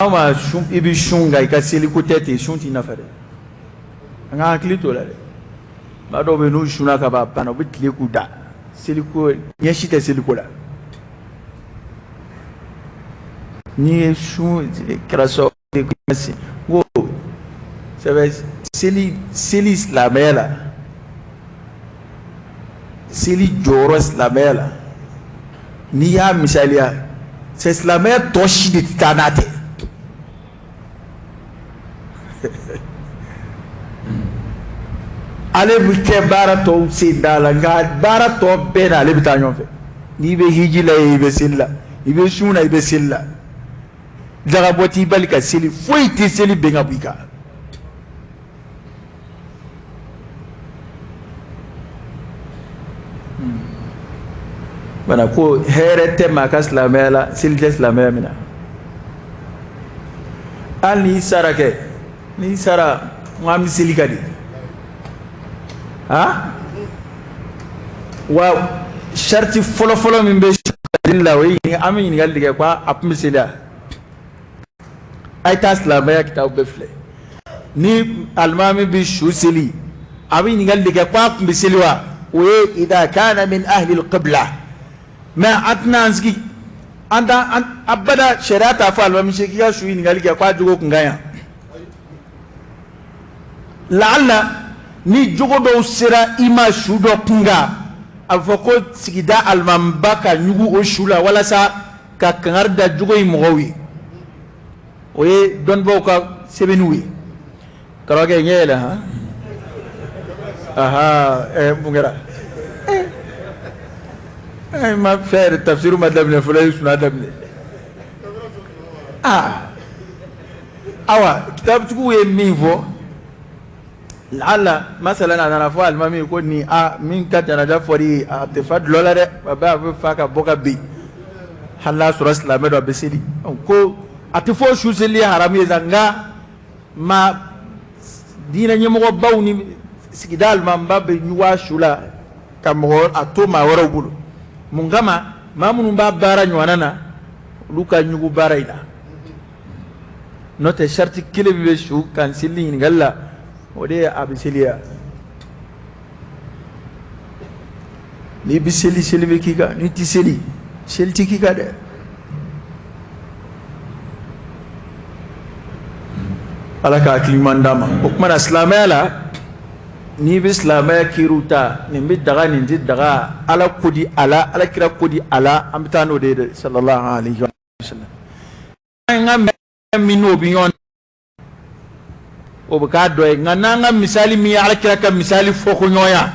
Ma sun, i bɛ sun nka i ka seliko tɛ ten, sun t'i nafa dɛ. An ka hakili t'o la dɛ. Maa dɔw bɛ yen, n'u sunna ka ban, a banna, u bɛ tile k'u da, seliko ɲɛ si tɛ seliko la. N'i ye sun kɛra sababu ye ko sɛbɛ seli, seli silamɛya la, seli jɔyɔrɔ silamɛya la, n'i y'a misaliya, c'est silamɛya tɔ si de tɛ taa n'a tɛ. Ale bɛ kɛ baara tɔw sen da la, nka baara tɔ bɛɛ na ale bɛ taa ɲɔgɔn fɛ. N'i bɛ hiji la yen, i bɛ seli la, i bɛ sun na, i bɛ seli la. Jagabɔ t'i bali ka seli, foyi tɛ seli ben ka bɔ i kan. Bana ko hɛrɛ tɛ maa ka silamɛya la, seli tɛ silamɛya min na. Hali n'i sara kɛ, n'i sara, n ko an bɛ seli ka di ha. Wa sariti fɔlɔfɔlɔ min bɛ seli la, o ye an bɛ ɲininkali de kɛ ko a tun bɛ seli wa? A ye taa silamɛya kitabu bɛɛ filɛ, ni alimami bɛ su seli, a bɛ ɲininkali de kɛ ko a tun bɛ seli wa? O ye idha kana min ahli al-qibla. Mais an tɛna an sigi an t'an abada, sariya t'a fɔ alimami si k'i ka su ɲininkali kɛ k'a jogo kun ka ɲi. Laala ni jogo dɔw sera i ma su dɔ kun kan, a bɛ fɔ ko sigida alimamiba ka ɲugu o su la walasa ka kangari da jogo in mɔgɔw ye. O ye dɔnnibaaw ka sɛbɛnniw ye. Karamɔgɔkɛ, ɲɛ yɛlɛ han. Aha, mun kɛra? Ma fɛn yɛrɛ, tafsiru ma daminɛ fɔlɔ, i ye suna daminɛ. Aa, awa, kitabutigiw ye min fɔ, laala masalan a nana fɔ alimami ko nin a min ka janaja fɔri, a tɛ fa dulɔ la dɛ, a bɛ a bɛ fa ka bɔ ka bin, hali n'a sɔrɔ silamɛ dɔ a bɛ seli, ko a tɛ fɔ su seli ye haramu ye sa, nka ma diinɛ ɲɛmɔgɔbaw ni sigida alimamiba bɛ ɲugu a su la ka mɔgɔ a to maa wɛrɛw bolo. Mun kama? Maa minnu b'a baara ɲɔgɔnna na, olu ka ɲugu baara in na. N'o tɛ, sariti kelen min bɛ su kan seli ɲininkali la, o de ye a bɛ seli ya. N'i bɛ seli, seli bɛ k'i kan. N'i tɛ seli, seli tɛ k'i kan dɛ. Ala ka hakili ɲuman d'an ma. O tuma na, silamɛya la, n'i bɛ silamɛya kiiriw ta, nin bɛ daga, nin tɛ daga, Ala ko di a la, Ala kira ko di a la, an bɛ taa n'o de ye dɛ, sallallahu alaihi wa sallam. An ka min n'o bɛ ɲɔgɔn, o bɛ k'a dɔ ye. Nka n'an ka misali min ye Ala kira ka misali fɔ ko ɲɔgɔnya,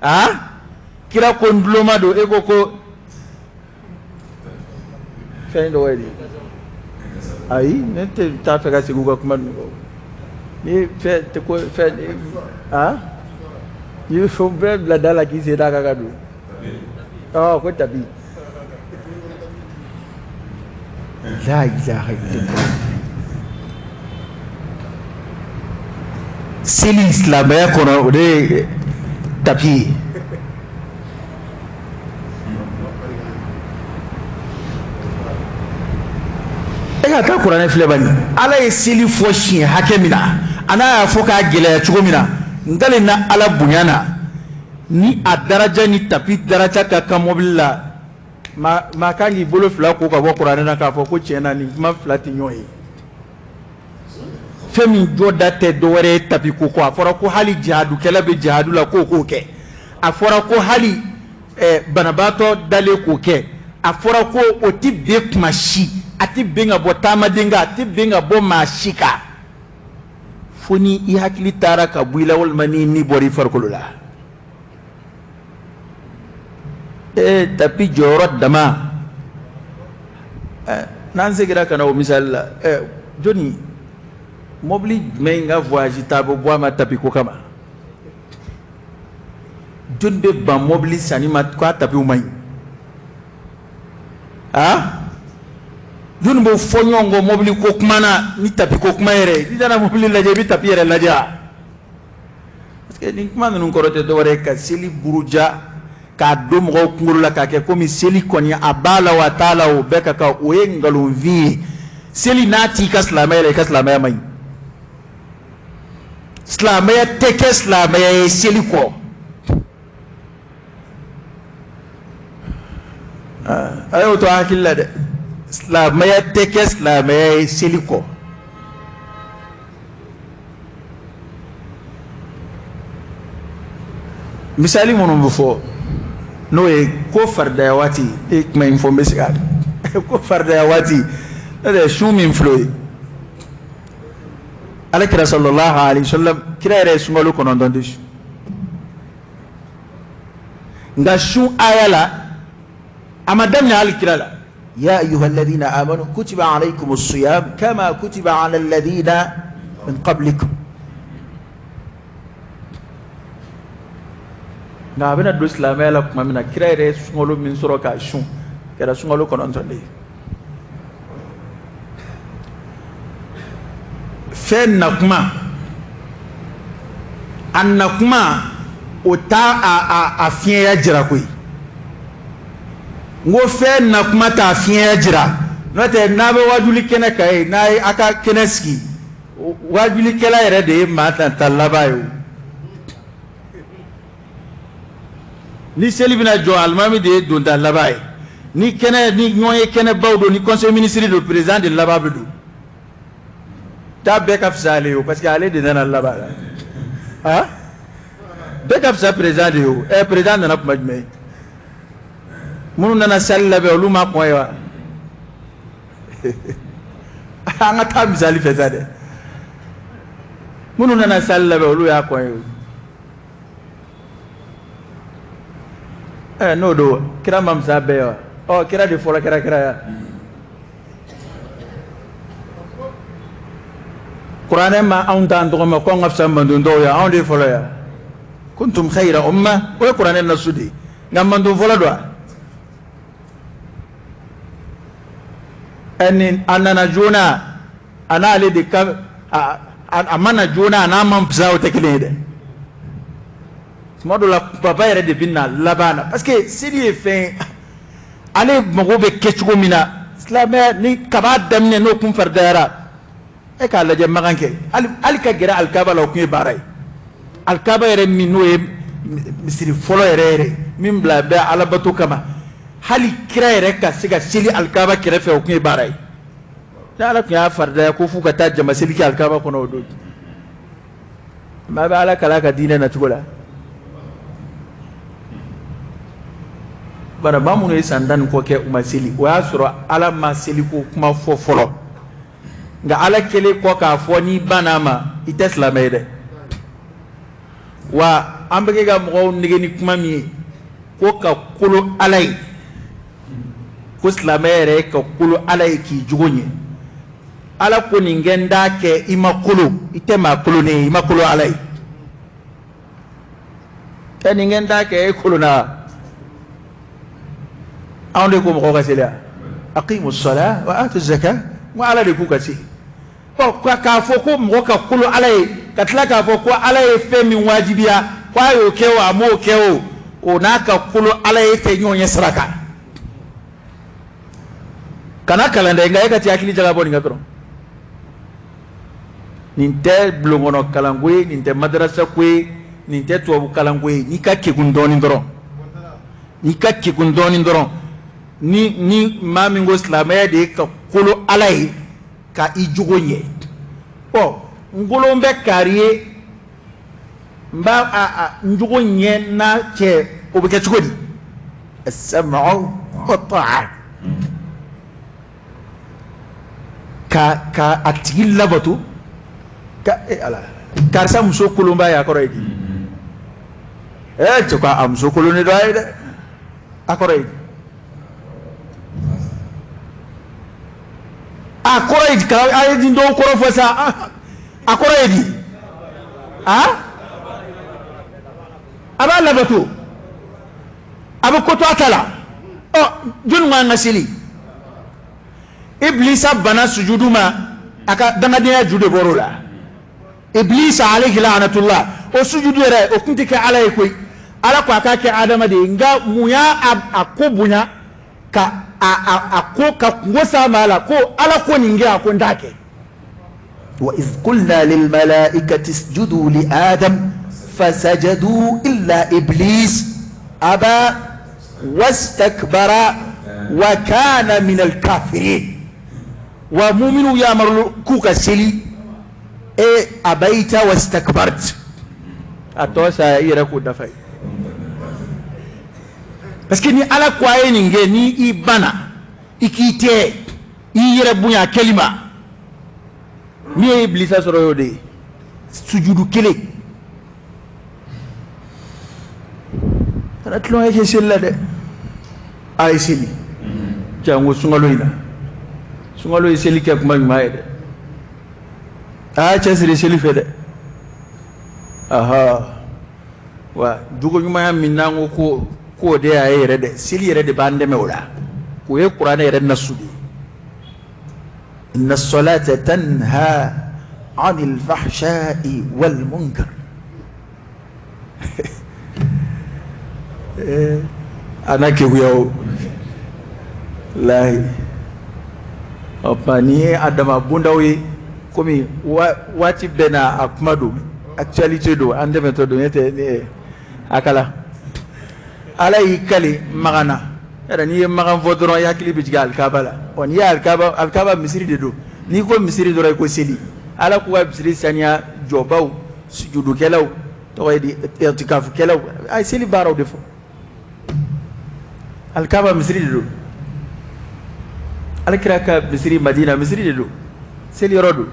a kira ko n tuloma don, e ko ko fɛn dɔ ye de. Ayi, ne tɛ t'a fɛ ka segin u ka kuma ninnu kɔ. Ni fɛn tɛ ko fɛn, a i bɛ fɛn bɛɛ bila da la k'i sen d'a kan ka don. Ɔ ko tapis. La ilaha illallah. Seli silamɛya kɔnɔ, o de ye tapis ye. E ka taa kuranɛ filɛ bani, Ala ye seli fɔ siɲɛ hakɛ min na, a n'a y'a fɔ k'a gɛlɛya cogo min na, n kalen na Ala bonya na ni a daraja ni tapis daraja ka kan mɔbili la. Maa kan k'i bolo fila ko ka bɔ kuranɛ na k'a fɔ ko tiɲɛ na, nin kuma fila tɛ ɲɔgɔn ye. Fɛn min jɔ da tɛ dɔwɛrɛ ye tapis ko kɔ. A fɔra ko hali jihadukɛla bɛ jihadu la k'o k'o kɛ. A fɔra ko hali banabaatɔ dalen k'o kɛ. A fɔra ko o tɛ ben kuma si, a tɛ ben ka bɔ taamaden kan, a tɛ ben ka bɔ maa si kan, fo ni i hakili taara ka bɔ i la walima ni ni bɔra i farikolo la. Ee, tapis jɔyɔrɔ dama. N'an seginna ka na o misali la, jɔni mɔbili jumɛn in ka voyage ta bɛ bɔ a ma tapis ko kama? Jɔni bɛ ban mɔbili sanni ma k'a tapisw man ɲi? A jɔni b'o fɔ ɲɔgɔn kɔ mɔbili ko kuma na ni tapis ko kuma yɛrɛ? N'i taara mɔbili lajɛ, i bɛ tapis yɛrɛ lajɛ wa? Parce que nin kuma ninnu kɔrɔ tɛ dɔwɛrɛ ye ka seli buruja k'a don mɔgɔw kunkolo la, k'a kɛ komi seli kɔni a b'a la wa a t'a la, o bɛɛ ka kan. O ye nkalonfin ye. Seli n'a t'i ka silamɛya la, i ka silamɛya man ɲi. Silamɛya tɛ kɛ silamɛya ye seli kɔ. A y'o to hakili la dɛ, silamɛya tɛ kɛ silamɛya ye seli kɔ. Misali minnu bɛ fɔ, n'o ye ko faridaya waati, e ye kuma in fɔ, n bɛ segin a kan, ko faridaya waati n'o tɛ sun min filɛ o ye, ala kira sallallahu alaihi wasallam, kira yɛrɛ ye sunkalo 9 de sun. Nka sun aya la, a ma daminɛ hali kira la. Ya ayyuha alladhina amanu kutiba alaykumus siyam kama kutiba ala alladhina min qablikum. Nka a bɛna don silamɛya la tuma min na, kira yɛrɛ ye sunkalo min sɔrɔ k'a sun, kɛra sunkalo 9 de ye. Fɛn nakuma, a nakuma, o t'a a fiɲɛya jira koyi. N ko fɛn nakuma t'a fiɲɛya jira. N'o tɛ, n'a bɛ wajuli kɛnɛ kan ye, n'a ye a ka kɛnɛ sigi, wajulikɛla yɛrɛ de ye maa ta laban ye. O ni seli bɛna jɔ, alimami de ye donta laban ye. Ni kɛnɛ ni ɲɔgɔn ye kɛnɛbaw don, ni conseil ministre don, président de laban bɛ don. Taa bɛɛ ka fisa ale ye o, parce que ale de nana laban la. Ah, bɛɛ ka fisa président de ye o. Ɛ, président nana kuma jumɛn? Minnu nana salle labɛn, olu ma kɔn ye wa? An ka taa misali fɛ sa dɛ. Minnu nana salle labɛn, olu y'a kɔn ye o. Ɛ, n'o don, kira ma fisa bɛɛ ye wa? Ɔ, kira de fɔlɔ kɛra kira ya. Kuranɛ ma anw t'an tɔgɔ ma ko an ka fisa mantɔn tɔw ye, anw de ye fɔlɔ ya. Kuntum khayra umma, o ye kuranɛ nasu de ye, nka mantɔn fɔlɔ don wa? Ɛni a nana joona, a n'ale de ka a ma na joona, a n'a man fisa, o tɛ kelen ye dɛ. Tuma dɔ la, baba yɛrɛ de bɛ na laban na, parce que seli ye fɛn ye, ale mago bɛ kɛ cogo min na silamɛya ni kaba daminɛ, n'o kun faridayara. E k'a lajɛ, makan kɛ, hali ka gɛrɛ alikaba la, o kun ye baara ye. Alikaba yɛrɛ min, n'o ye misiri fɔlɔ yɛrɛ yɛrɛ min bila bɛ alabato kama, hali kira yɛrɛ ka se ka seli alikaba kɛrɛfɛ, o kun ye baara ye. Ni ala tun y'a faridaya ko f'u ka taa jama seli kɛ alikaba kɔnɔ, o don maa bɛ ala kala ka diinɛ na cogo la. Bari maa minnu ye san 10 ni kɔ kɛ u ma seli, o y'a sɔrɔ ala ma seli ko kuma fɔ fɔlɔ. Nka ala kɛlen kɔ k'a fɔ, n'i banna a ma, i tɛ silamɛ ye dɛ. Wa an bɛ kɛ ka mɔgɔw nege ni kuma min ye ko ka kolo ala ye, ko silamɛ yɛrɛ ye ka kolo ala ye k'i jogo ɲɛ. Ala ko nin kɛ, n t'a kɛ, i ma kolo, i tɛ maa kolonen ye, i ma kolo ala ye. Ɛ, nin kɛ, n t'a kɛ, e kolonna. Anw de ko mɔgɔw ka seli, aqimu sala wa atu zaka. N ko ala de k'u ka seli. Ɔ, k'a fɔ ko mɔgɔ ka kolo ala ye, ka tila k'a fɔ ko ala ye fɛn min wajibiya, ko a y'o kɛ o, a m'o kɛ o, o n'a ka kolo ala ye tɛ ɲɔgɔn ɲɛ sira kan. Kana kalan dɛ, nka e ka t'i hakili jagabɔ nin kan dɔrɔn. Nin tɛ bulonkɔnɔ kalanko ye, nin tɛ madarasa ko ye, nin tɛ tubabu kalanko ye. N'i ka kekun dɔɔnin dɔrɔn, n'i ka kekun dɔɔnin dɔrɔn, ni maa min ko silamɛya de ye ka kolo ala ye ka i jogo ɲɛ, ɔ, n kolon bɛ kari ye, n b'a a n jogo ɲɛ n'a cɛ, o bɛ kɛ cogo di? As-sam'u wa ta'a, ka a tigi labato ka e ala karisa muso kolonba ye, a kɔrɔ ye di? Ɛ, cɛ ko a muso kolonnen dɔ a ye dɛ, a kɔrɔ ye di? A kɔrɔ ye di? A ye nin dɔw kɔrɔ fɔ sa, a kɔrɔ ye di? A b'a labato, a bɛ ko to a ta la. Ɔ, jɔnni ko an ka seli? Ibilisa bana sujudu ma, a ka dangadenya ju de bɔr'o la. Ibilisa alayhi la'anatullah, o sujudu yɛrɛ, o tun tɛ kɛ ala ye koyi. Ala ko a k'a kɛ adama de ye, nka mun y'a a ko bonya? Ka a ko ka kunko s'a ma la ko Ala ko nin kɛ, a ko n t'a kɛ. Wa iz qulna lil malaikati isjudu li Adam fasajadu illa iblis aba wastakbara wa kana min al kafirin. Wa muminu yamaru k'u ka seli, e abaita wastakbart, a tɔ sa i yɛrɛ k'o dafa ye. Parce que ni Ala ko a ye nin kɛ, ni i banna, i k'i tɛ i yɛrɛ bonya a kɛli ma. Min ye Ibilisa sɔrɔ y'o de ye, sujudu kelen. Kana tulonkɛ kɛ seli la dɛ. A ye seli janko sunkalo in na. Sunkalo ye seli kɛ kuma ɲuman ye dɛ. A y'a cɛsiri seli fɛ dɛ. Aha, wa jogo ɲumanya min n'an ko ko k'o de y'a ye yɛrɛ dɛ, seli yɛrɛ de b'an dɛmɛ o la. K'o ye kuranɛ yɛrɛ nasu de ye. Inna salata tanha anil fahsha'i wal munkar. A na keguya o lahi. O tuma nin ye a dama bondaw ye, komi waati bɛɛ n'a a kuma don, actualité don, an dɛmɛtɔ don. Ne tɛ ne a kala Ala y'i kali Makan na yɛrɛ. N'i ye Makan fɔ dɔrɔn, i hakili bɛ jigin alikaba la. Ɔ, n'i ye alikaba, alikaba misiri de don. N'i ko misiri dɔrɔn, i ko seli. Ala k'u ka misiri saniya, jɔbaw, sujudukɛlaw, tɔgɔ ye di, itikafukɛlaw, a ye seli baaraw de fɔ. Alikaba misiri de don. Alakira ka misiri Madina misiri de don, seli yɔrɔ don.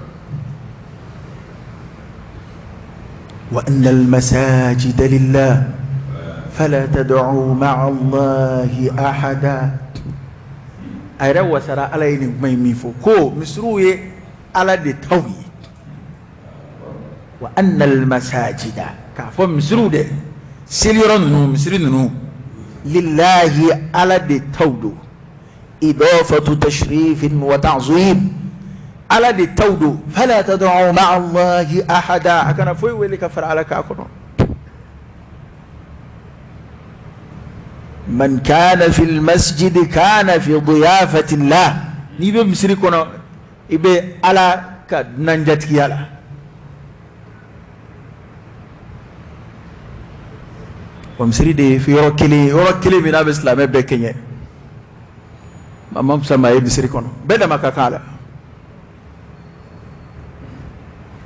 Wa anna almasajida lillah fala tad'u ma'a Allahi ahada. A yɛrɛ wasara Ala ye nin kuma in min fɔ, ko misiriw ye Ala de taw ye. Wa anna almasajida, k'a fɔ misiriw dɛ, seliyɔrɔ ninnu, misiri ninnu, lillahi, Ala de taw don. Idafatu tashrifin wa ta'zim, Ala de taw don. Fala tad'u ma'a Allahi ahada, a kana foyi wele ka fara Ala k'a kɔnɔ. Man kana fil masjid kana fi diyafati llah. N'i bɛ misiri kɔnɔ, i bɛ Ala ka dunanjatigiya la. Wa misiri de ye yɔrɔ kelen, yɔrɔ kelen min n'a bɛ silamɛ bɛɛ kɛɲɛ. Maa man fisa maa ye misiri kɔnɔ, bɛɛ dama ka kan a la.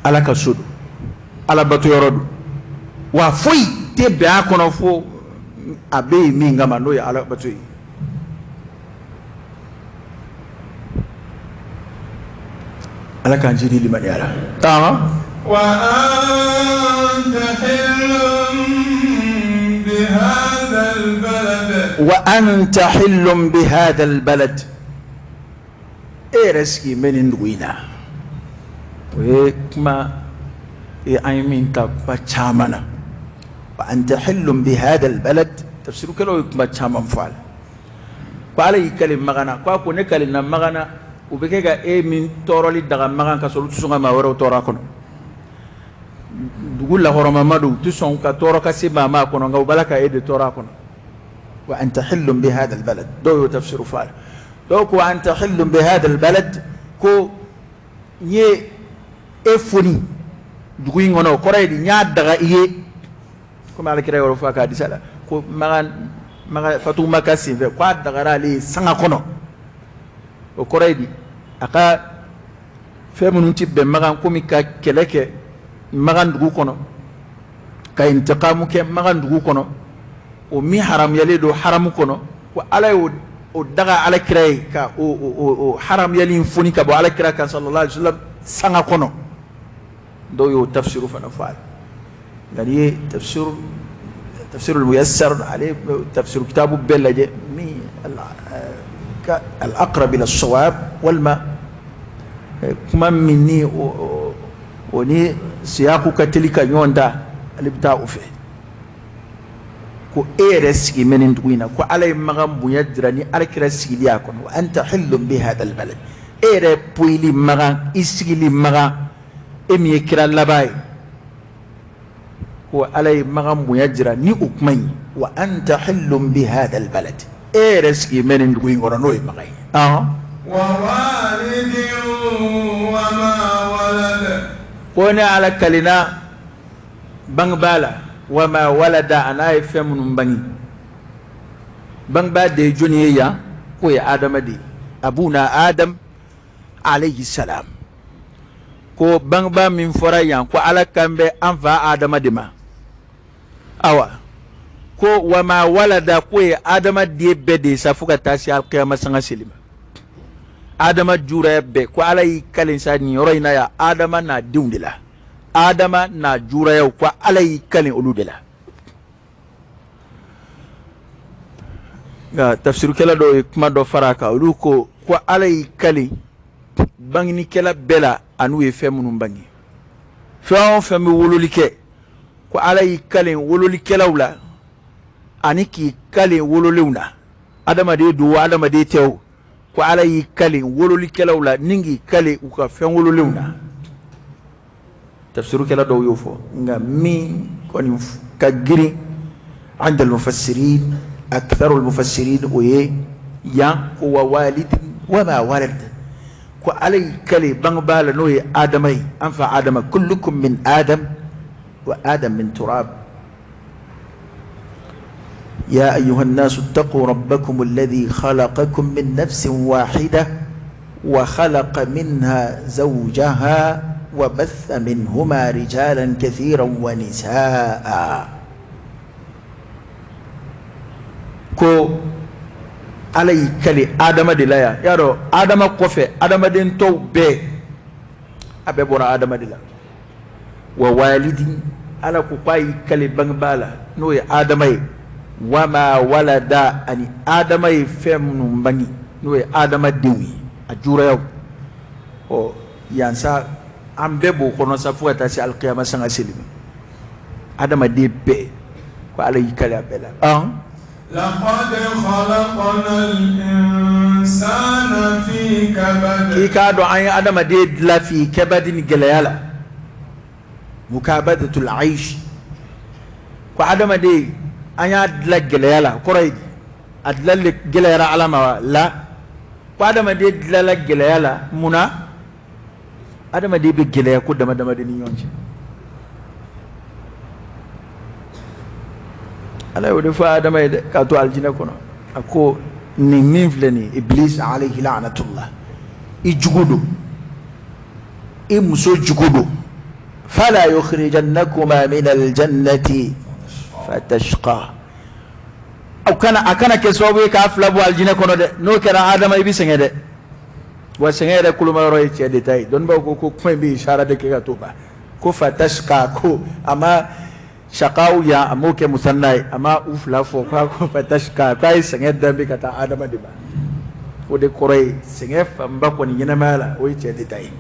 Ala ka so don, Ala bato yɔrɔ don, wa foyi tɛ bɛn a kɔnɔ fo a bɛ yen min kama, n'o ye Ala bato ye. Ala k'an jidi limaniya la. Taama. Wa anta hillun bi hadha albalad. Wa anta hillun bi hadha albalad, e yɛrɛ sigi bɛ nin dugu in na. O ye kuma ye an ye min ta kuma caman na. Wa anta hillun bi hadha albalad, tafsirukɛlaw ye kuma caman fɔ a la. Ko Ala y'i kali Makan na, ko a ko ne kalina Makan na, u bɛ kɛ ka e min tɔɔrɔli daga Makan ka sɔrɔ u tɛ sɔn ka maa wɛrɛw tɔɔrɔ a kɔnɔ. Dugu lahɔrɔmama don, u tɛ sɔn ka tɔɔrɔ ka se maa ma a kɔnɔ, nka u b'a la ka e de tɔɔrɔ a kɔnɔ. Wa anta hillun bi hadha albalad, dɔw y'o tafsiru fɔ a la. Dɔw ko anta hillun bi hadha albalad, ko n ye e foni dugu in kɔnɔ, o kɔrɔ ye di? N y'a daga i ye, komi Alakira yɔrɔ fɔ a ka hadisa la ko Makan, Makan fatu Maka senfɛ, ko a dagara ale ye sanga kɔnɔ. O kɔrɔ ye di? A ka fɛn minnu tɛ bɛn Makan, komi ka kɛlɛ kɛ Makan dugu kɔnɔ, ka intikamu kɛ Makan dugu kɔnɔ, o min haramuyalen don haramu kɔnɔ, ko Ala y'o o daga Alakira ye ka o haramuyali in foni ka bɔ Alakira kan sallallahu alaihi wasallam sanga kɔnɔ. Dɔw y'o tafsiru fana fɔ a la. Nka n'i ye tafsirul muyassar, ale tafsiru kitabu bɛɛ lajɛ, min ka al-aqrab ila as-sawab, walima kuma min ni o ni siyaku ka teli ka ɲɔgɔn ta, ale bɛ taa o fɛ. Ko e yɛrɛ sigi bɛ nin dugu in na, ko Ala ye Makan bonya jira ni Alakira sigili y'a kɔnɔ. Wa anta hillun bi hadha al-balad, e yɛrɛ poyili Makan, i sigili Makan, e min ye kira laban ye, ko Ala ye Makan bonya jira ni o kuma in. Wa anta hillun bi hadha al-balad, E yɛrɛ sigi bɛ nin dugu in kɔnɔ, n'o ye Maka ye. Ko ne Ala kalina bangebaa la, wa ma walada, a n'a ye fɛn minnu bange. Bangebaa de ye jɔnni ye yan? K'o ye Adama de ye, abuna Adam alayhi salam. Ko bangebaa min fɔra yan, ko Ala kan bɛ an fa Adama de ma. Awa, ko wa ma walada, k'o ye adamaden bɛɛ de ye sa, fo ka taa se alikiyama sanga seli ma. Adama juraya bɛɛ, ko Ala y'i kalen sa nin yɔrɔ in na yan, Adama n'a denw de la, Adama n'a jurayaw, ko Ala y'i kalen olu de la. Nka tafsirukɛla dɔw ye kuma dɔ fara a kan, olu ko ko Ala y'i kalen bangenikɛla bɛɛ la, an'u ye fɛn minnu bange, fɛn o fɛn bɛ wololi kɛ, ko Ala y'i kalen wololikɛlaw la ani k'i kalen wololenw na, adamaden don o, adamaden tɛ o, ko Ala y'i kalen wololikɛlaw la ni k'i kalen u ka fɛn wololenw na. Tafsirukɛla dɔw y'o fɔ, nka min kɔni ka girin عند المفسرين أكثر المفسرين o ye yan ko wa walidin wa ma walad, ko Ala y'i kale bangebaa la, n'o ye Adama ye, an fa Adama. Kullukum min Adam wa Adam min turab. يا أيها الناس اتقوا ربكم الذي خلقكم من نفس واحدة وخلق منها زوجها وبث منهما رجالا كثيرا ونساء. Ko Ala y'i kale Adama de la yan. Y'a dɔn, Adama kɔfɛ, adamaden tɔw bɛɛ, a bɛɛ bɔra Adama de la. Wa walidi, Ala ko k'a y'i kale bangebaa la, n'o ye Adama ye, wa ma walada, ani Adama ye fɛn minnu bange, n'o ye adamadenw ye, a jurayaw. Ɔ, yan sa, an bɛɛ b'o kɔnɔ sa, fo ka taa se alikiyama sanga seli ma. Adamaden bɛɛ, ko Ala y'i kale a bɛɛ la. لقد خلقنا الإنسان في كبد. K'i k'a dɔn, an ye adamaden dilan fi kabadi, ni gɛlɛya la, mukabadatul aish. Ko adamaden, an y'a dilan gɛlɛya la, kɔrɔ ye di? A dilanli gɛlɛyara Ala ma wa? La, ko adamaden dilanla gɛlɛya la. Mun na? Adamaden bɛ gɛlɛya ko dama dama de ni ɲɔgɔn cɛ. Ala y'o de fɔ Adama ye dɛ, k'a to alijinɛ kɔnɔ. A ko nin min filɛ nin ye, Iblis alayhi la'natullah, i jugu don, i muso jugu don, fala yukhrijannakuma min aljannati fatashqa. Aw kana, a kana kɛ sababu ye k'a fila bɔ alijinɛ kɔnɔ dɛ. N'o kɛra, Adama, i bɛ sɛgɛn dɛ. Wa sɛgɛn yɛrɛ koloma yɔrɔ ye cɛ de ta ye. Dɔnnibaw ko ko kuma in bɛ isara de kɛ ka to ba ko fatashqa, ko a ma shaqaw yan, a m'o kɛ musanna ye, a ma u fila fɔ. K'a ko fatashqa, k'a ye sɛgɛn danbe ka taa Adama de ma. O de kɔrɔ ye, sɛgɛn fanba kɔni ɲɛnamaya la, o ye cɛ de ta ye.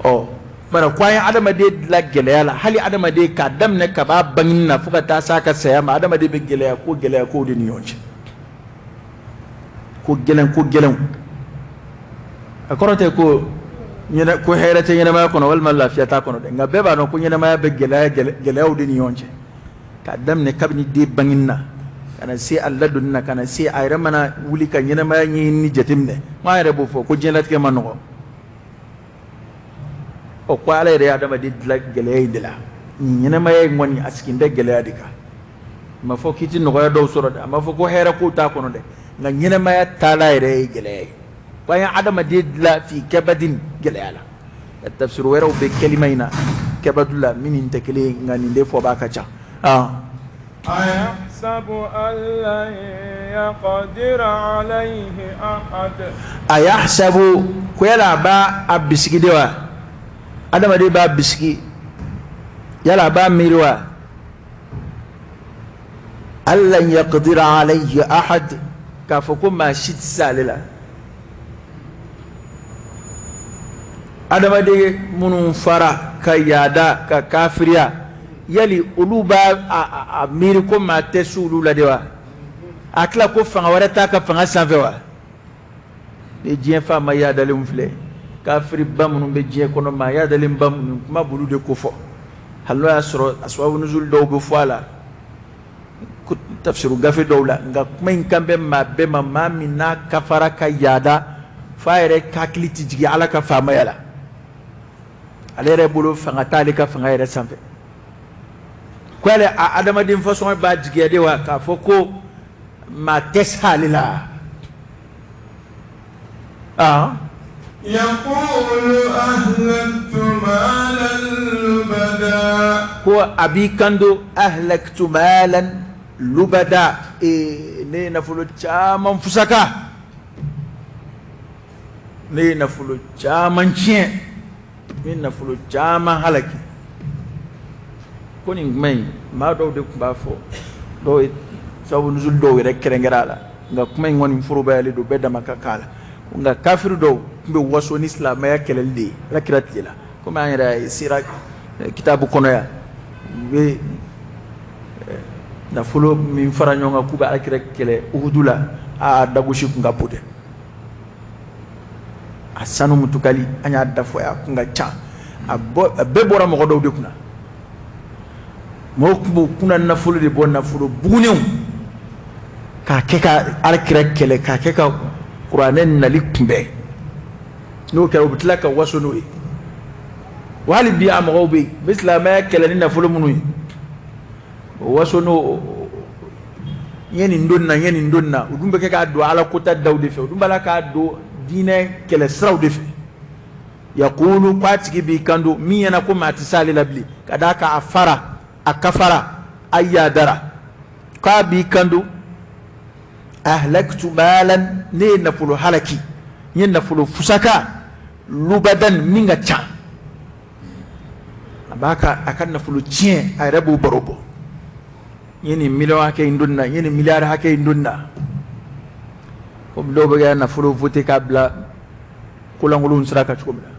Ɔ, bara ko an ye adamaden dilan gɛlɛya la. Hali adamaden, k'a daminɛ ka b'a bangeni na fo ka taa s'a ka saya ma, adamaden bɛ gɛlɛya ko gɛlɛya kow de ni ɲɔgɔn cɛ, ko gɛlɛn, ko gɛlɛnw. A kɔrɔ tɛ ko ɲɛnɛ ko hɛrɛ tɛ ɲɛnamaya kɔnɔ walima lafiya t'a kɔnɔ dɛ, nka bɛɛ b'a dɔn ko ɲɛnamaya bɛ gɛlɛya, gɛlɛyaw de ni ɲɔgɔn cɛ, k'a daminɛ kabini den bangeni na ka na se a ladonni na, ka na se a yɛrɛ mana wuli ka ɲɛnamaya ɲɛɲini jateminɛ. N yɛrɛ b'o fɔ ko diɲɛlatigɛ ma nɔgɔ. Ɔ, ko Ala yɛrɛ ye adamaden dilan gɛlɛya in de la. Nin ɲɛnamaya in kɔni, a sigin bɛ gɛlɛya de kan. A ma fɔ k'i ti nɔgɔya dɔw sɔrɔ dɛ, a ma fɔ ko hɛrɛ kow t'a kɔnɔ dɛ, nka ɲɛnamaya taala yɛrɛ ye gɛlɛya ye. Ko an ye adamaden dilan fi kabadin, gɛlɛya la. Tafsir wɛrɛw bɛ kalima in na, kabadu la, min ni tɛ kelen ye, nka nin de fɔbaa ka ca. أيحسب أن لن يقدر عليه أحد Ayahsabu, ko yala a b'a a bisigi de wa? Adamaden b'a bisigi, yala a b'a miiri wa? An lan yaqdira alayhi ahad, k'a fɔ ko maa si tɛ se ale la. Adamaden minnu fara ka yaada ka kafiriya, yali olu b'a a miiri ko maa tɛ se olu la de wa? A tila ko fanga wɛrɛ t'a ka fanga sanfɛ wa? Ni diɲɛ faama yaadalenw filɛ, kafiriba minnu bɛ diɲɛ kɔnɔ, maa yaadalenba minnu, kuma b'olu de ko fɔ, hali n'o y'a sɔrɔ asbabu nuzul dɔw bɛ fɔ a la. Tafsiru gafe dɔw la, nka kuma in kan bɛ maa bɛɛ ma, maa min n'a kafara ka yaada f'a yɛrɛ hakili tɛ jigin Ala ka faamaya la. Ale yɛrɛ bolo fanga t'ale ka fanga yɛrɛ sanfɛ. Ko ale a adamaden fasɔn b'a jigiya de wa k'a fɔ ko maa tɛ s'ale la. Ah. Ko a b'i kanto ahlaktu malan lubada, ee ne ye nafolo caman fusaka, ne ye nafolo caman tiɲɛ, ne ye nafolo caman halaki. Ko nin kuma in maa dɔw de tun b'a fɔ, dɔw ye sababu nuzul dɔw yɛrɛ kɛrɛnkɛrɛn a la, nka kuma in kɔni forobayalen don, bɛɛ dama ka kan a la. Nka kafiri dɔw tun bɛ waso ni silamɛya kɛlɛli de ye Ala kira tile la, komi an yɛrɛ ye sira kitabu kɔnɔ yan, u bɛ nafolo min fara ɲɔgɔn kan k'u bɛ Ala kira kɛlɛ Uhudu la, aa dagosi tun ka bon dɛ. A sanu mutukali an y'a da fɔ a kun ka ca, a bɛɛ bɔra mɔgɔ dɔw de kunna. Mɔgɔw tun b'u kunna nafolo de bɔ, nafolo bugunenw, k'a kɛ ka alakira kɛlɛ, k'a kɛ ka kuranɛ nali kunbɛn. N'o kɛra, u bɛ tila ka waso n'o ye. Wa hali bi a mɔgɔw bɛ yen, u bɛ silamɛya kɛlɛ ni nafolo minnu ye, o waso n'o n ye nin don na, n ye nin don na. U dun bɛ kɛ k'a don ala kota daw de fɛ, u dun b'a la k'a don diinɛ kɛlɛ siraw de fɛ. Yakulu, ko a tigi b'i kanto min ɲɛna ko maa tɛ s'ale la bilen, ka d'a kan a fara, a kafara, a yadara, k'a b'i kanto ahlaktu malan, ne ye nafolo halaki, n ye nafolo fusaka, lubadan, min ka ca. A b'a ka a ka nafolo tiɲɛ, a yɛrɛ b'o baro bɔ, n ye nin miliyɔn hakɛ in don na, n ye nin miliyari hakɛ in don na. Komi dɔw bɛ ka nafolo voter k'a bila kolankolonw sira kan cogo min na,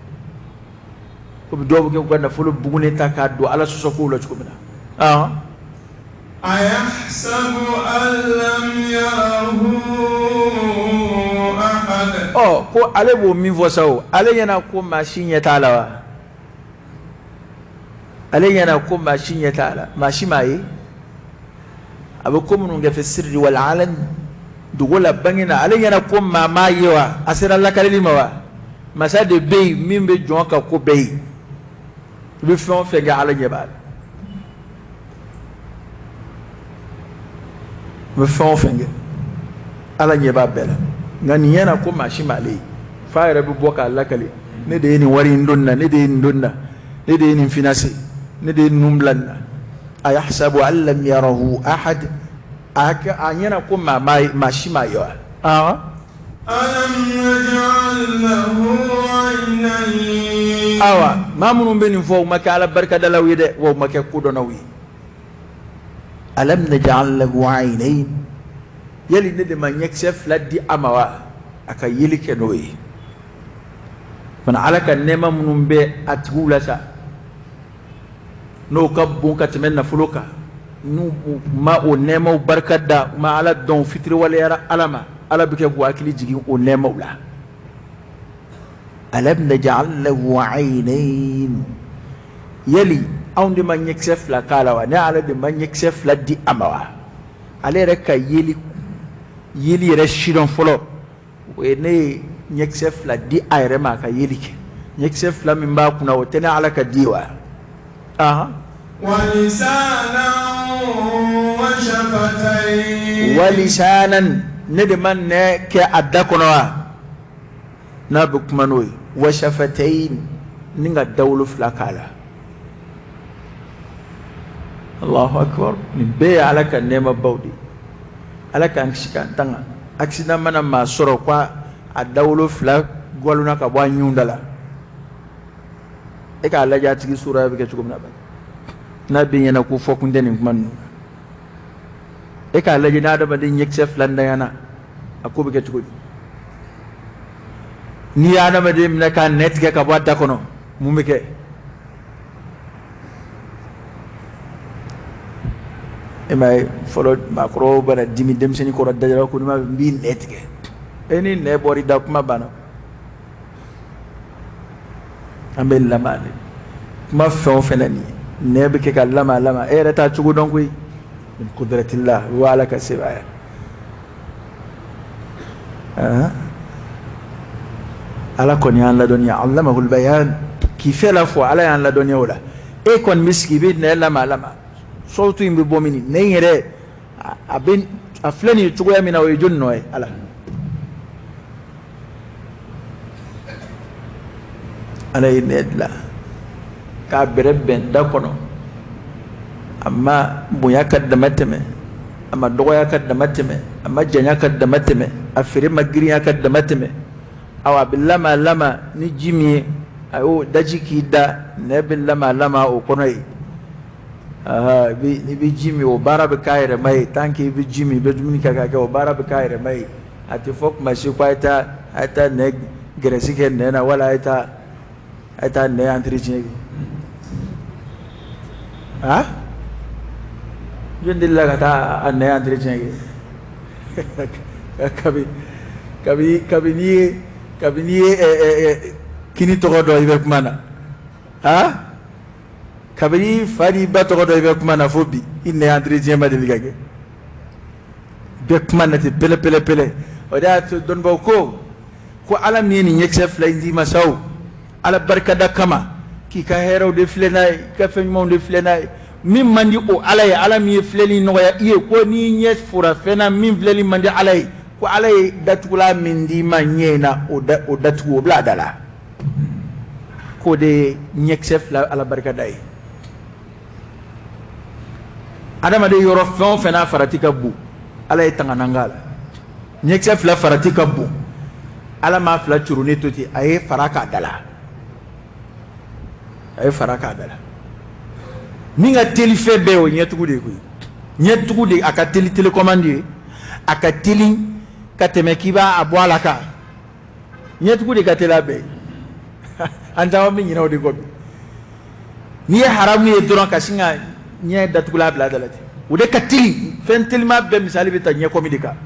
komi dɔw bɛ kɛ k'u ka nafolo bugunen ta k'a don ala sɔsɔ kow la cogo min na. Ɔ ko ale b'o min fɔ sa, o ale ɲɛna ko maa si ɲɛ t'a la wa? Ale ɲɛna ko maa si ɲɛ t'a la, maa si m'a ye a bɛ ko minnu kɛ fi sirri wal alan, dogo la, bange na. Ale ɲɛna ko maa m'a ye wa? A sera lakalili ma wa? Masa de bɛ yen min bɛ jɔn ka ko bɛɛ ye. I bɛ fɛn o fɛn kɛ, ala ɲɛ b'a la. I bɛ fɛn o fɛn kɛ, ala ɲɛ b'a bɛɛ la. Nka nin ɲɛna ko maa si m'ale ye, f'a yɛrɛ bɛ bɔ k'a lakale, ne de ye nin wari in don na, ne de ye nin don na, ne de ye nin finance, ne de ye ninnu bila nin na. Ayahsabu an lam yarahu ahad, a ɲɛna ko maa si m'a ye wa? Awa, maa minnu bɛ nin fɔ, u ma kɛ ala barikadalaw ye dɛ, wa u ma kɛ kodɔnnaw ye. Alam naj'al lahu aynayn, yali ne de ma ɲɛkisɛ fila di a ma wa, a ka yeli kɛ n'o ye fana? Ala ka nɛɛma minnu bɛ a tigiw la sa, n'o ka bon ka tɛmɛ nafolo kan, n'u ma o nɛɛmaw barika da, u ma ala dɔn, fitiriwaleyara ala ma, ala bɛ kɛ k'u hakili jigin o nɛɛmaw la. Alam naj'al lahu aynayn, yali anw de ma ɲɛkisɛ fila k'a la wa? Ne ala de ma ɲɛkisɛ fila di a ma wa? Ale yɛrɛ ka yeli yeli yɛrɛ sidɔn fɔlɔ, o ye ne ye ɲɛkisɛ fila di a yɛrɛ ma a ka yeli kɛ. Ɲɛkisɛ fila min b'a kunna, o tɛ ne ala ka di wa? Ahan. Walisanan, ne de ma nɛ kɛ a da kɔnɔ wa, n'a bɛ kuma n'o ye? Wa shafatayn, ni ka dawolo fila k'a la. Allahu akbar, nin bɛɛ ye ala ka nɛɛmabaw de ye. Ala k'an kisi k'an tanga. Accident mana maa sɔrɔ ko a dawolo fila gwalonna ka bɔ a ɲun da la, e k'a lajɛ a tigi sura bɛ kɛ cogo min na. N'a bɛ ɲɛna ko fɔ kun tɛ nin kuma ninnu na, e k'a lajɛ n'adamaden ɲɛkisɛ fila ntanyana, a ko bɛ kɛ cogo di? N'i ye adamaden minɛ k'a nɛ tigɛ ka bɔ a da kɔnɔ, mun bɛ kɛ? E m'a ye fɔlɔ maakɔrɔbaw bɛna dimi denmisɛnnin kɔrɔ dajara ko n b'i nɛ tigɛ. E ni nɛ bɔra i da, kuma banna. An bɛ lama de kuma fɛn o fɛn na, nin ye nɛ bɛ kɛ ka lama lama, e yɛrɛ t'a cogo dɔn koyi. Min qudratillah wa ala ka sebaaya. Ala kɔni y'an ladɔnniya allamahul bayan k'i fɛ la fɔ ala y'an ladɔnniya o la. E kɔni bɛ sigi i bɛ nɛn lama lama sɔwtu in bɛ bɔ min nɛn yɛrɛ a bɛ a filɛ nin ye cogoya min na o ye jɔni nɔ ye? Ala. Ala ye nɛn dilan k'a bɛrɛ bɛn da kɔnɔ, a ma bonya ka dama tɛmɛ, a ma dɔgɔya ka dama tɛmɛ, a ma janya ka dama tɛmɛ, a feere ma girinya ka dama tɛmɛ. Awa a bɛ lama lama ni ji min ye, a y'o daji k'i da, nɛn bɛ lama lama o kɔnɔ yen. I bɛ ji min, o baara bɛ k'a yɛrɛ ma ye. Tant que i bɛ ji min, i bɛ dumuni kɛ ka kɛ, o baara bɛ k'a yɛrɛ ma ye. A tɛ fɔ kuma si ko a ye taa a ye taa nɛn gɛrɛsi kɛ nɛn na, wala a ye taa nɛn entretien kɛ. Ah, jɔn delila ka taa a nɛn entretien kɛ? Kabi n'i ye kini tɔgɔ dɔn, i bɛ kuma na. Ah, kabini fa n'i ba tɔgɔ dɔn, i bɛ kuma na fo bi, i nɛn entretien ma deli ka kɛ. Bɛɛ kuma na ten pɛlɛ pɛlɛ pɛlɛ. O de y'a to dɔnnibaw ko ala min ye nin ɲɛkisɛ fila in d'i ma sa, o ala barikada kama, k'i ka hɛrɛw de filɛ n'a ye, i ka fɛn ɲumanw de filɛ n'a ye. Min man di o ala ye, ala min ye filɛli nɔgɔya i ye, ko n'i ɲɛ fora fɛn na min filɛli man di ala ye, ko ala ye datugula min d'i ma ɲɛ in na, o da o datugu, o bila a da la, k'o de ye ɲɛkisɛ fila ala barikada ye. Adamaden yɔrɔ fɛn o fɛn n'a farati ka bon, ala ye tanganan k'a la. Ɲɛkisɛ fila farati ka bon, ala m'a fila curunnen to ten, a ye fara k'a da la, a ye fara k'a da la. Min ka teli fɛn bɛɛ, o ye ɲɛtugu de ye koyi. Ɲɛtugu de a ka teli télécommande ye, a ka teli ka tɛmɛ k'i b'a a bɔ a la kan. Ɲɛtugu de ka teli a bɛɛ ye. An caman bɛ ɲinɛ o de kɔ bi. N'i ye haramu ye dɔrɔn, ka sin ka ɲɛ datugula bila a da la ten, o de ka teli. Fɛn telima bɛɛ misali bɛ ta ɲɛkɔmi de kan.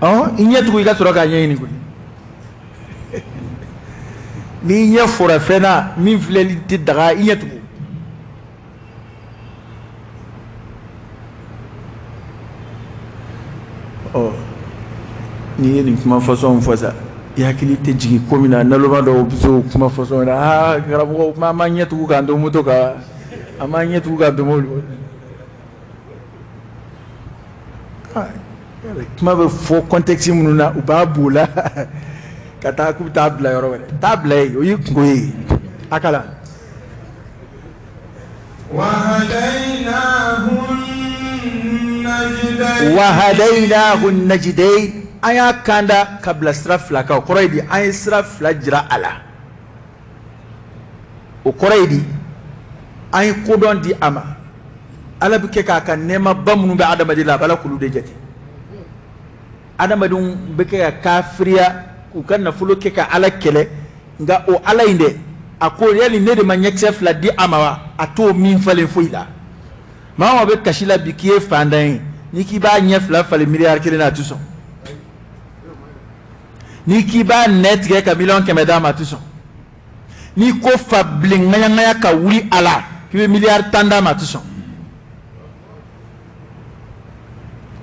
Ɔn, i ɲɛ tugu, i ka sɔrɔ k'a ɲɛɲini koyi. N'i ɲɛ fora fɛn na min filɛli tɛ daga, i ɲɛ tugu. Ɔ, n'i ye nin kuma fɔsɔnw fɔ sa, i hakili tɛ jigin ko min na. Naloma dɔw bɛ se o kuma fɔsɔn na. Aa, karamɔgɔ, kuma an m'an ɲɛ tugu k'an to moto kan, an m'an ɲɛ tugu k'an to mobili. Kuma bɛ fɔ contexte minnu na, u b'a b'o la ka taa k'u bɛ taa bila yɔrɔ wɛrɛ. Taa bila yen, o y'i kungo ye. A kalan. Wahadayinahu najidayn, an y'a kanda ka bila sira fila kan. O kɔrɔ ye di? An ye sira fila jira a la. O kɔrɔ ye di? An ye kodɔn di a ma. Ala bɛ kɛ k'a ka nɛɛmaba minnu bɛ adamaden la, a b'a la k'olu de jate. Adamadenw bɛ kɛ ka kafiriya k'u ka nafolo kɛ ka ala kɛlɛ, nka o ala in dɛ, a ko yali ne de ma ɲɛkisɛ fila di a ma wa? A t'o min falen foyi la. Maa o maa bɛ kasi la bi k'i ye fantan ye, n'i k'i b'a ɲɛ fila falen miliyari 1 na, a tɛ sɔn. N'i k'i b'a nɛ tigɛ ka miliyɔn 100 d'a ma, a tɛ sɔn. N'i ko fa bilen ŋaɲaŋaɲa ka wuli a la k'i bɛ miliyari 10 d'a ma, a tɛ sɔn.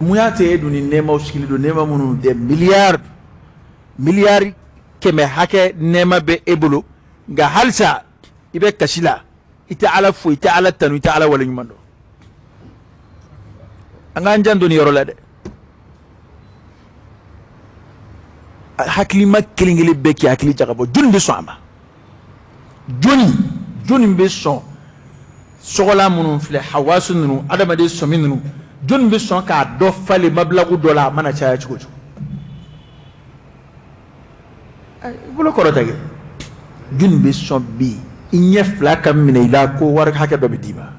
Mun y'a to e dun ni nɛɛmaw sigilen don, nɛɛma minnu des milliards, miliyari 100 hakɛ nɛɛma bɛ e bolo, nka halisa i bɛ kasi la, i tɛ ala fo, i tɛ ala tanu, i tɛ ala waleɲuman dɔn? An k'an janto nin yɔrɔ la dɛ. Hakilima kelen kelen bɛɛ k'i hakili jagabɔ. Jɔnni bɛ sɔn a ma? Jɔnni, jɔnni bɛ sɔn sɔgɔlan minnu filɛ, hawasu ninnu, adamaden sɔmi ninnu, jɔnni bɛ sɔn k'a dɔ falen mabilagu dɔ la, a mana caya cogo cogo? I bolo kɔrɔta kɛ. Jɔnni bɛ sɔn bi i ɲɛ fila ka minɛ i la ko wari hakɛ dɔ bɛ d'i ma?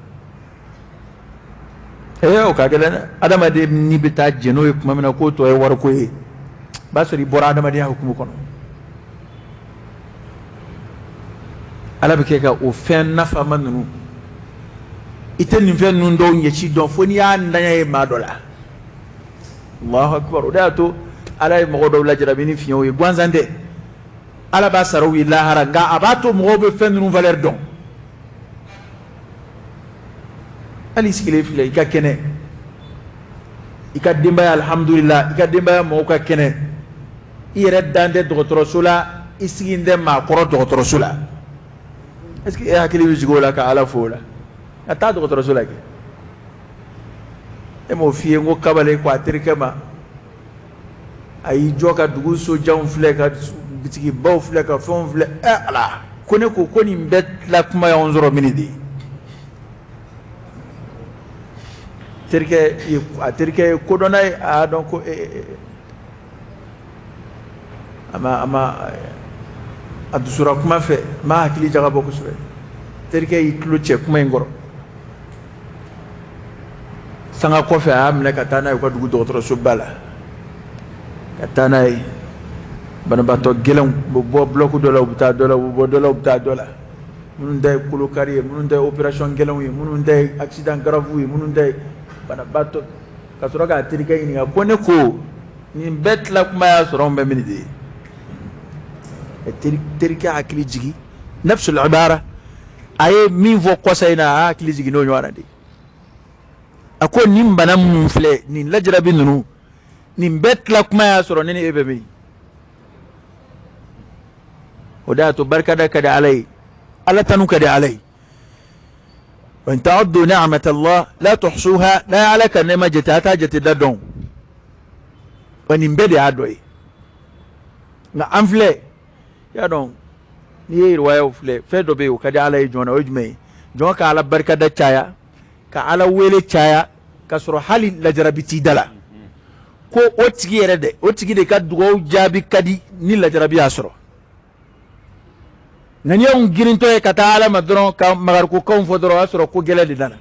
Ee, o ka gɛlɛn dɛ. Adamaden ni bɛ taa jɛn n'o ye tuma min na k'o tɔ ye wariko ye, b'a sɔrɔ i bɔra adamadenya hukumu kɔnɔ. Ala bɛ kɛ ka o fɛn nafama ninnu, i tɛ nin fɛn ninnu dɔw ɲɛci dɔn fo n'i y'a ntanya ye maa dɔ la. Allahu akbar. O de y'a to ala ye mɔgɔ dɔw lajarabi ni fiɲɛw ye gansan tɛ. Ala b'a sara u ye lahara, nka a b'a to mɔgɔw bɛ fɛn ninnu valeur dɔn. Hali i sigilen filɛ, i ka kɛnɛ, i ka denbaya, alhamdulillah, i ka denbaya mɔgɔw ka kɛnɛ, i yɛrɛ dan tɛ dɔgɔtɔrɔso la, i sigilen tɛ maakɔrɔ dɔgɔtɔrɔso la. Est ce que e hakili bɛ jigin o la ka Ala fo o la? Ka taa dɔgɔtɔrɔso la kɛ. E m'o f'i ye n ko kabale ko a terikɛ ma, a y'i jɔ ka dugu sojanw filɛ, ka bitigibaw filɛ, ka fɛnw filɛ. Ɛ Ala, ko ne ko ko nin bɛɛ tila kuma y'anw sɔrɔ mini de ye. Terikɛ ye, a terikɛ ye kodɔnna ye, a y'a dɔn ko a ma a dusura kuma fɛ, ma hakili jagabɔ kosɛbɛ. Terikɛ y'i tulo cɛ kuma in kɔrɔ. Sanga kɔfɛ, a y'a minɛ ka taa n'a ye u ka dugu dɔgɔtɔrɔsoba la, ka taa n'a ye. Banabaatɔ gɛlɛnw u bɛ bɔ bloc dɔ la, u bɛ taa dɔ la, u bɛ bɔ dɔ la, u bɛ taa dɔ la. Minnu ta ye kolokari ye, minnu ta ye opération gɛlɛnw ye, minnu ta ye accident grave ye, minnu ta ye banabaatɔ. Ka sɔrɔ k'a terikɛ ɲininka ko ne ko nin bɛɛ tila kuma y'a sɔrɔ anw bɛ min de ye. Terikɛ hakili jigin, nafsul ibara, a ye min fɔ kɔsa in na, a hakili jigin n'o ɲɔgɔn na de. A ko nin bana minnu filɛ, nin lajarabi ninnu, nin bɛɛ tila kuma y'a sɔrɔ ne ni e bɛ min. O de y'a to barikada ka di Ala ye, Ala tanu ka di Ala ye. Wa in ta'uddu ni'matallah la tuhsuha. N'a ye Ala ka nɛɛma jate, a t'a jate da dɔn wa. Nin bɛɛ de y'a dɔ ye. Nka an filɛ, y'a dɔn, n'i ye riwayaw filɛ, fɛn dɔ bɛ yen, o ka di Ala ye jɔn na. O ye jumɛn ye? Jɔn ka Ala barikada caya, ka Ala wele caya, ka sɔrɔ hali lajarabi t'i da la, ko o tigi yɛrɛ dɛ, o tigi de ka dugawu jaabi ka di ni lajarabi y'a sɔrɔ. Nka n'i y'anw girintɔ ye ka taa Ala ma dɔrɔn, ka magarikokanw fɔ dɔrɔn, o y'a sɔrɔ ko gɛlɛn de nana.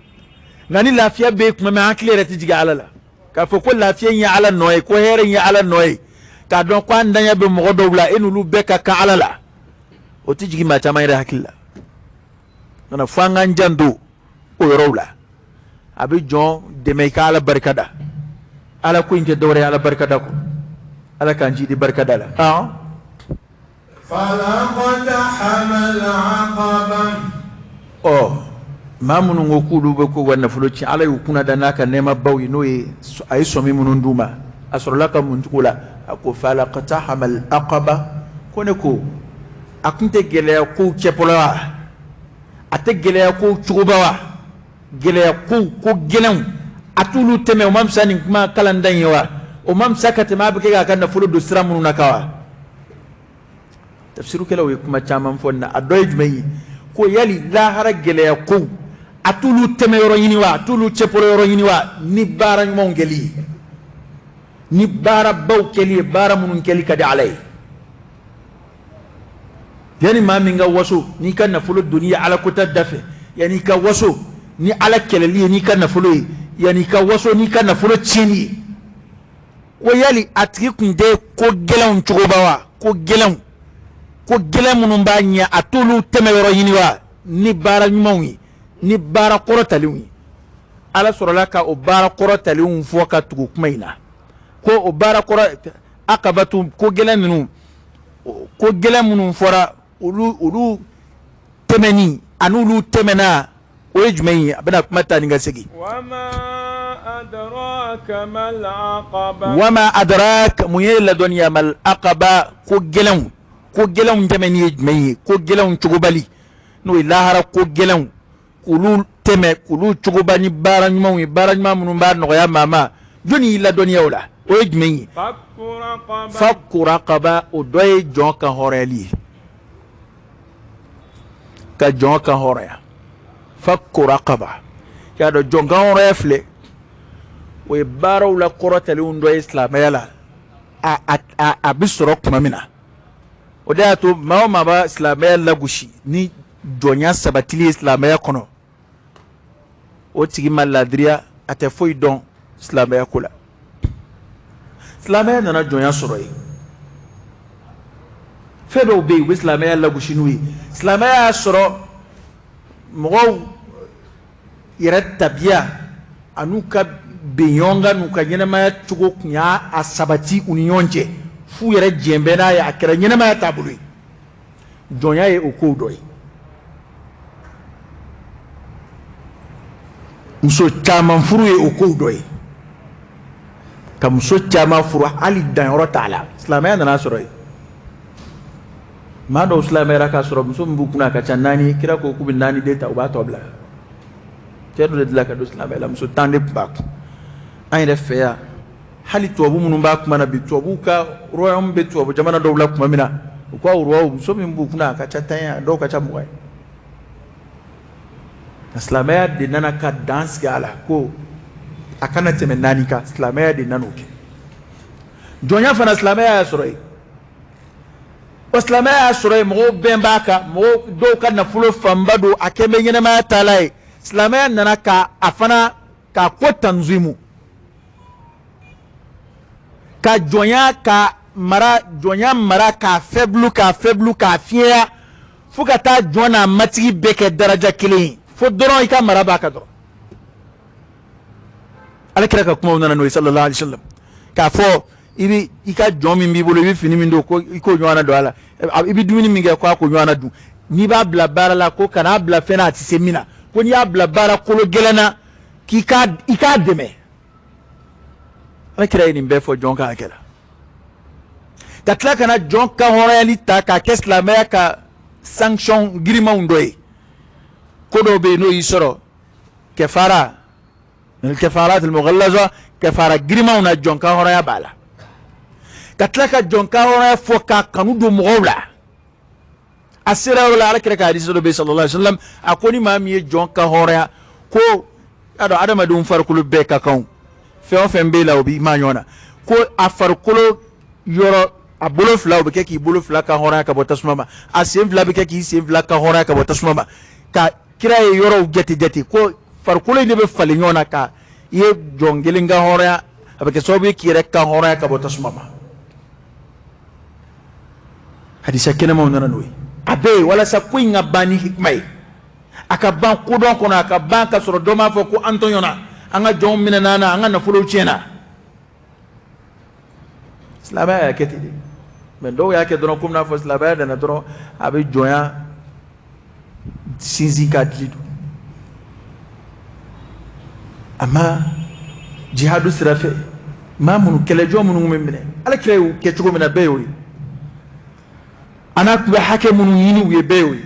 Nka ni lafiya bɛ yen tuma min, an hakili yɛrɛ tɛ jigin Ala la, k'a fɔ ko lafiya in ye Ala nɔ ye, ko hɛrɛ in ye Ala nɔ ye, k'a dɔn ko an daɲɛ bɛ mɔgɔ dɔw la, e n'olu bɛɛ ka kan Ala la. O tɛ jigin maa caman yɛrɛ hakili la. Nka fo an k'an janto o yɔrɔw la. A bɛ jɔn dɛmɛ i ka Ala barika da. Ala ko in tɛ dɔwɛrɛ ye Ala barika da kɔ. Ala k'an jidi barika da la. فلا اقتحم العقبة. Ɔ, maa minnu ko k'olu bɛ k'u ka nafolo ci, Ala y'u kunna da n'a ka nɛɛmabaw ye, n'o ye a ye sɔmi minnu d'u ma. A sɔrɔla ka mun tugu la? A ko فلا اقتحم العقبة. Ko ne ko a tun tɛ gɛlɛya kow cɛpɔlɔ wa? A tɛ gɛlɛya kow cogoba wa? Gɛlɛya kow, ko gɛlɛnw, a t'olu tɛmɛ? O ma fisa nin kuma kalanda in ye wa? O ma fisa ka tɛmɛ a bɛ kɛ k'a ka nafolo don sira minnu na kan wa? Tafsirukɛlaw ye kuma caman fɔ nin na. A dɔ ye jumɛn ye? Ko yali lahara gɛlɛya kow, a t'olu tɛmɛ yɔrɔ ɲini wa? A t'olu cɛpɔlɔ yɔrɔ ɲini wa ni baara ɲumanw kɛli ye, ni baarabaw kɛli ye, baara minnu kɛli ka di Ala ye? Yanni maa min ka waso n'i ka nafolo donni ye Ala kota da fɛ, yanni i ka waso ni Ala kɛlɛli ye n'i ka nafolo ye, yanni i ka waso n'i ka nafolo tiɲɛni ye, ko yali a tigi tun tɛ ko gɛlɛnw cogoba wa? Ko gɛlɛnw, ko gɛlɛn minnu b'a ɲɛ, a t'olu tɛmɛ yɔrɔ ɲini wa ni baara ɲumanw ye, ni baara kɔrɔtalenw ye? Ala sɔrɔla ka o baara kɔrɔtalenw fɔ ka tugu kuma in na, ko o baara kɔrɔ akabatu, ko gɛlɛn ninnu, ko gɛlɛn minnu fɔra, olu tɛmɛni ani olu tɛmɛna, o ye jumɛn ye? A bɛna kuma ta ni ka segin. وما أدراك ما العقبة. وما أدراك, mun ye ladɔnniya, ما العقبة, ko gɛlɛnw, ko gɛlɛnw tɛmɛni ye jumɛn ye? Ko gɛlɛnw cogobali, n'o ye lahara ko gɛlɛnw, k'olu tɛmɛ, k'olu cogoba ni baara ɲumanw ye, baara ɲuman minnu b'a nɔgɔya maa ma, jɔnni y'i ladɔnniya o la? O ye jumɛn ye? فك رقبة. فك رقبة, o dɔ ye jɔn kan hɔrɔnyali ye, ka jɔn kan hɔrɔnya. فك رقبة, y'a dɔn jɔn kan hɔrɔnya filɛ, o ye baaraw la kɔrɔtalenw dɔ ye silamɛya la. A bɛ sɔrɔ tuma min na, o de y'a to maa o maa b'a silamɛya lagosi ni jɔnya sabatili ye silamɛya kɔnɔ, o tigi ma ladiriya, a tɛ foyi dɔn silamɛya ko la. Silamɛya nana jɔnya sɔrɔ yen. Fɛn dɔw bɛ yen, u bɛ silamɛya lagosi n'u ye. Silamɛya y'a sɔrɔ mɔgɔw yɛrɛ tabiya an'u ka bɛn ɲɔgɔn kan, n'u ka ɲɛnɛmaya cogo tun y'a a sabati u ni ɲɔgɔn cɛ, f'u yɛrɛ jɛn bɛ n'a ye, a kɛra ɲɛnɛmaya taabolo ye. Jɔnya ye o kow dɔ ye. Muso caman furu ye o kow dɔ ye, ka muso caman furu hali danyɔrɔ t'a la. Silamɛya nana sɔrɔ yen, maa dɔw silamɛyara k'a sɔrɔ muso min b'u kunna a ka ca naani. Kira ko k'u bɛ naani de ta, u b'a tɔ bila. Cɛ dɔ de delila ka don silamɛya la, muso 10 de tun b'a kun. An yɛrɛ fɛ yan, hali tubabu minnu b'a kuma na bi, tubabuw ka royaume bɛ tubabu jamana dɔw la tuma min na, u ka roi, muso min b'u kunna a ka ca 10 ye, a dɔw ka ca 20 ye. Nka silamɛya de nana ka dan sigi a la ko a kana tɛmɛ naani kan. Silamɛya de nana o kɛ. Jɔnya fana, silamɛya y'a sɔrɔ yen. O silamɛya y'a sɔrɔ yen, mɔgɔw bɛn b'a kan, mɔgɔw dɔw ka nafolo fanba don, a kɛn bɛ ɲɛnamaya taala ye. Silamɛya nana ka a fana k'a ko tanzimu, ka jɔnya ka mara, jɔnya mara k'a faible, k'a faible, k'a fiɲɛya fo ka taa jɔn n'a matigi bɛɛ kɛ daraja kelen ye, fo dɔrɔn i ka mara b'a kan dɔrɔn. Ala kira ka kumaw nana n'o ye sallallahu alaihi wasallam, k'a fɔ i bɛ i ka jɔn min b'i bolo, i bɛ fini min don, ko i k'o ɲɔgɔnna don a la, i bɛ dumuni min kɛ, k'a k'o ɲɔgɔnna dun. N'i b'a bila baara la, ko kan'a bila fɛn na a tɛ se min na, ko n'i y'a bila baara kolo gɛlɛn na, k'i k'a i k'a dɛmɛ. Ala kira ye nin bɛɛ fɔ jɔn ka hakɛ la, ka tila ka na jɔn ka hɔrɔnyali ta k'a kɛ silamɛya ka sanction girimanw dɔ ye. Ko dɔw bɛ yen, n'o y'i sɔrɔ, kɛfara kafarat al-mughallaza, kɛfara girimanw na, jɔn ka hɔrɔnya b'a la. Ka tila ka jɔn ka hɔrɔnya fɔ k'a kanu don mɔgɔw la. A sera yɔrɔ la, ala kira ka hadisi dɔ bɛ yen sallallahu alaihi wasallam, a ko ni maa min ye jɔn ka hɔrɔnya, ko y'a dɔn adamadenw farikolo bɛɛ ka kan, fɛn o fɛn b'e la o b'i ma ɲɔgɔn na, ko a farikolo yɔrɔ, a bolo fila, o bɛ kɛ k'i bolo fila ka hɔrɔnya ka bɔ tasuma ma, a sen fila bɛ kɛ k'i sen fila ka hɔrɔnya ka bɔ tasuma ma. Ka kira ye yɔrɔw jate jate ko farikolo in de bɛ falen ɲɔgɔn na, ka i ye jɔn kelen ka hɔrɔnya, a bɛ kɛ sababu ye k'i yɛrɛ ka hɔrɔnya ka bɔ tasuma ma. Hadisa kɛnɛmaw nana n'o ye. A bɛɛ ye walasa ko in ka ban ni hikima ye, a ka ban kodɔn kɔnɔ, a ka ban ka sɔrɔ dɔ m'a fɔ ko an tɔɲɔna, an ka jɔnw minɛna an na, an ka nafolow tiɲɛna. Silamɛya y'a kɛ ten de, mɛ dɔw y'a kɛ dɔrɔn komi n'a fɔ silamɛya nana dɔrɔn a bɛ jɔnya sinsin k'a dili don. A ma jihadu sira fɛ, maa minnu kɛlɛjɔ minnu bɛ minɛ, ala kira y'u kɛ cogo min na, bɛɛ y'o ye. A n'a tun bɛ hakɛ minnu ɲini u ye, bɛɛ y'o ye.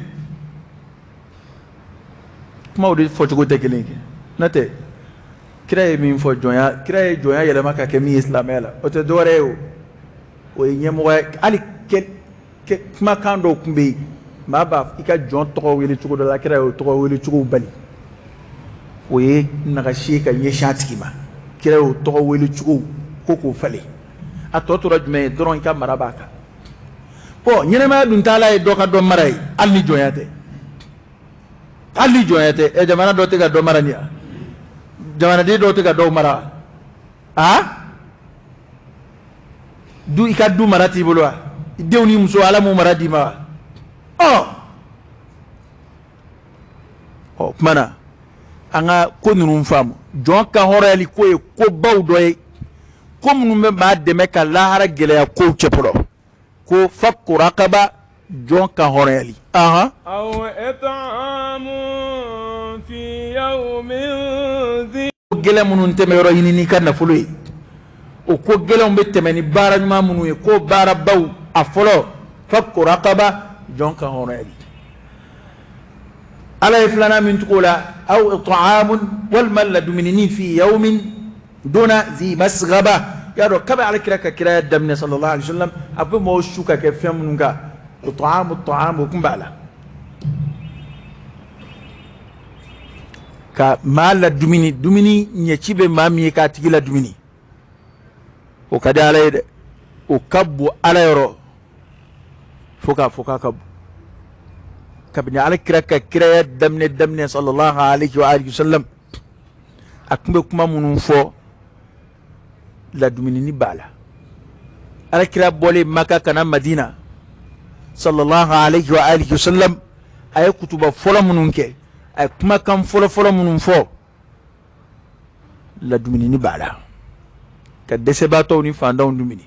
Kumaw de fɔcogo tɛ kelen ye. N'o tɛ, kira ye min fɔ jɔnya, kira ye jɔnya yɛlɛma ka kɛ min ye silamɛya la, o tɛ dɔwɛrɛ ye, o o ye ɲɛmɔgɔya. Hali kumakan dɔw tun bɛ yen, maa b'a i ka jɔn tɔgɔ wele cogo dɔ la, kira y'o tɔgɔ wele cogo bali, o ye nagasi ye ka ɲɛsin a tigi ma. Kira y'o tɔgɔ wele cogo ko k'o falen. A tɔ tora jumɛn ye dɔrɔn? I ka mara b'a kan. Bɔn, ɲɛnɛmaya dun taala ye dɔ ka dɔ mara ye, hali ni jɔnya tɛ, hali ni jɔnya tɛ. Ɛ, jamana dɔ tɛ ka dɔ mara nin ya, jamanaden dɔw tɛ ka dɔw mara. A du, i ka du mara t'i bolo wa? I denw ni muso, ala m'u mara d'i ma wa? Ɔ ɔ kuma na, an ka ko ninnu faamu. Jɔn ka hɔrɔnyali ko ye kobaw dɔ ye, ko minnu bɛ maa dɛmɛ ka lahara gɛlɛya kow cɛpɔlɔ, ko fakku rakaba, jɔn ka hɔrɔnyali. Ahan. أو إطعام في يوم ذي Ko gɛlɛn minnu tɛmɛ yɔrɔ ɲini n'i ka nafolo ye, o ko gɛlɛnw bɛ tɛmɛ ni baara ɲuman minnu ye, ko baarabaw, a fɔlɔ fakku rakaba, jɔn ka hɔrɔnyali. Ala ye filanan min tugu o la, aw it'amun, walima ladumunini, fi yawmin donna zi masgaba. Y'a dɔn kabi ala kira ka kiraya daminɛ sallallahu alaihi wasallam, a bɛ mɔgɔw su ka kɛ fɛn minnu kan, it'amu ta'am, o kun b'a la ka maa ladumuni. Dumuni ɲɛci bɛ maa min ye k'a tigi ladumuni, o ka di ala ye dɛ, o ka bon ala yɔrɔ fo k'a fɔ k'a ka bon. Kabini ala kira ka kiraya daminɛ daminɛ sallallahu alaihi wa alihi wasallam, a tun bɛ kuma minnu fɔ, ladumunini b'a la. Ala kira bɔlen Maka ka na Madina sallallahu alaihi wa alihi wasallam, a ye kutuba fɔlɔ minnu kɛ, a ye kumakan fɔlɔ fɔlɔ minnu fɔ, ladumunini b'a la, ka dɛsɛbaatɔw ni fantanw dumuni.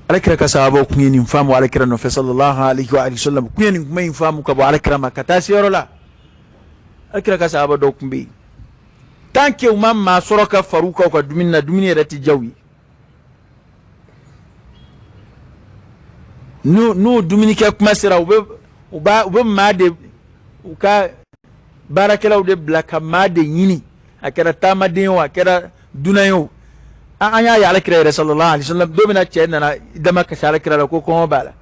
Ala kira ka sahabaw kun ye nin faamu ala kira nɔfɛ sallallahu alaihi wa alihi wasallam, kun ye nin kuma in faamu ka bɔ ala kira ma ka taa se yɔrɔ la. Alakira ka sahaba dɔw tun bɛ yen, tant que u ma maa sɔrɔ ka far'u kan u ka dumuni na, dumuni yɛrɛ tɛ diya u ye. N'u dumunikɛ kuma sera, u bɛ u b'a u bɛ maa de, u ka baarakɛlaw de bila ka maa de ɲini, a kɛra taamaden ye o, a kɛra dunan ye o. An y'a ye Alakira yɛrɛ sallallahu alaihi wasallam, don min na cɛ nana dama kasi Alakira la ko kɔngɔ b'a la,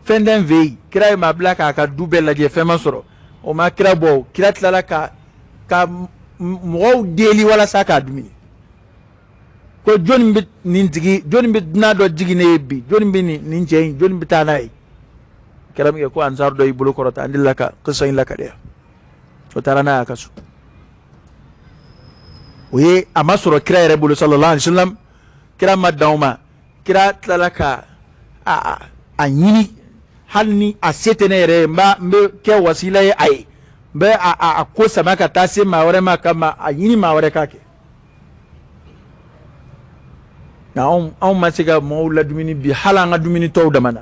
fɛn tɛ n fɛ yen. Kira ye maa bila k'a ka du bɛɛ lajɛ, fɛn ma sɔrɔ. O ma kira bɔ, kira tilala ka mɔgɔw deli walasa k'a dumuni, ko jɔnni bɛ nin tigi, jɔnni bɛ dunan dɔ jigin ne ye bi, jɔnni bɛ nin cɛ in, jɔnni bɛ taa n'a ye? Kɛra min kɛ ko ansar dɔ y'i bolo kɔrɔta, an delila ka kisa in lakale yan, o taara n'a y'a ka so. O ye a ma sɔrɔ kira yɛrɛ bolo sallallahu alaihi wasallam. Kira ma dan o ma, kira tilala ka a ɲini, hali ni a se tɛ ne yɛrɛ ye, n b'a n bɛ kɛ wasila ye a ye, n bɛ a ko sama ka taa se maa wɛrɛ ma, ka ma a ɲini maa wɛrɛ k'a kɛ. Nka anw ma se ka mɔgɔw ladumuni bi, hali an ka dumuni tɔw dama na,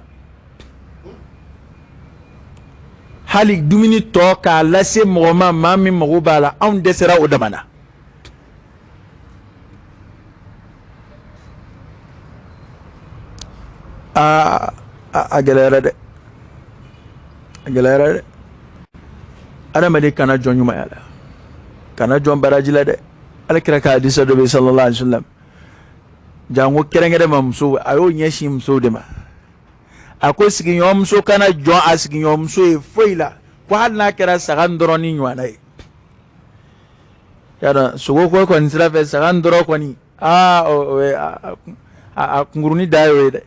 hali dumuni tɔ k'a lase mɔgɔ ma, maa min mago b'a la, anw dɛsɛra o dama na. Aa, a gɛlɛyara dɛ, a gɛlɛyara dɛ. Adamaden kana jɔn ɲumanya la, kana jɔn baraji la dɛ. Ala kira ka hadisa dɔ bɛ sallallahu alaihi wasallam, janko kɛrɛnkɛrɛn ma musow, a y'o ɲɛsin musow de ma. A ko sigiɲɔgɔnmuso kana jɔn a sigiɲɔgɔnmuso ye foyi la, ko hali n'a kɛra saga dɔrɔn ɲɔgɔnna ye. Y'a dɔn, sogo ko kɔni sira fɛ, saga dɔrɔn kɔni, aa, o ye a kunkurunin da y'o ye dɛ.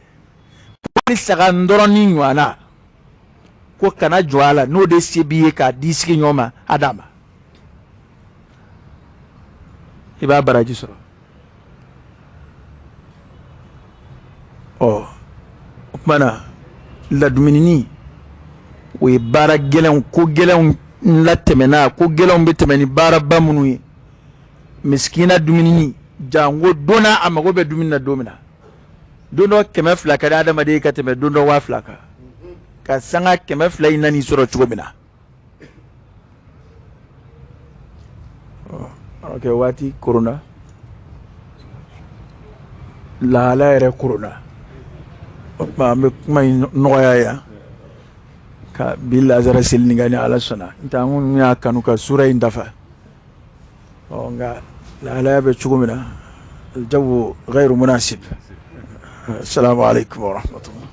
Hali saga dɔrɔn ɲɔgɔnna, ko kana jɔ a la, n'o de se b'i ye k'a di sigiɲɔgɔn ma, a d'a ma, i b'a baraji sɔrɔ. Ɔ, o tuma na ladumunini, o ye baara gɛlɛnw, ko gɛlɛnw latɛmɛna, ko gɛlɛnw bɛ tɛmɛ ni baaraba minnu ye. Misikina dumunini, janko don na a mago bɛ dumuni na don min na, don dɔ 200 ka di adamaden ye ka tɛmɛ don dɔ 2000 kan, ka sanga 200 in nan'i sɔrɔ cogo min na. Ok, waati koronna, lahala yɛrɛ koronna. O tuma an bɛ kuma in nɔgɔya yan ka bi lazara seli nin kan, ni Ala sɔnna. N tɛ, an kun y'a kanu ka sura in dafa. Ɔ, nka lahalaya bɛ cogo min na, aljawu ghayru munasib. Assalamu alaikum wa rahmatullah.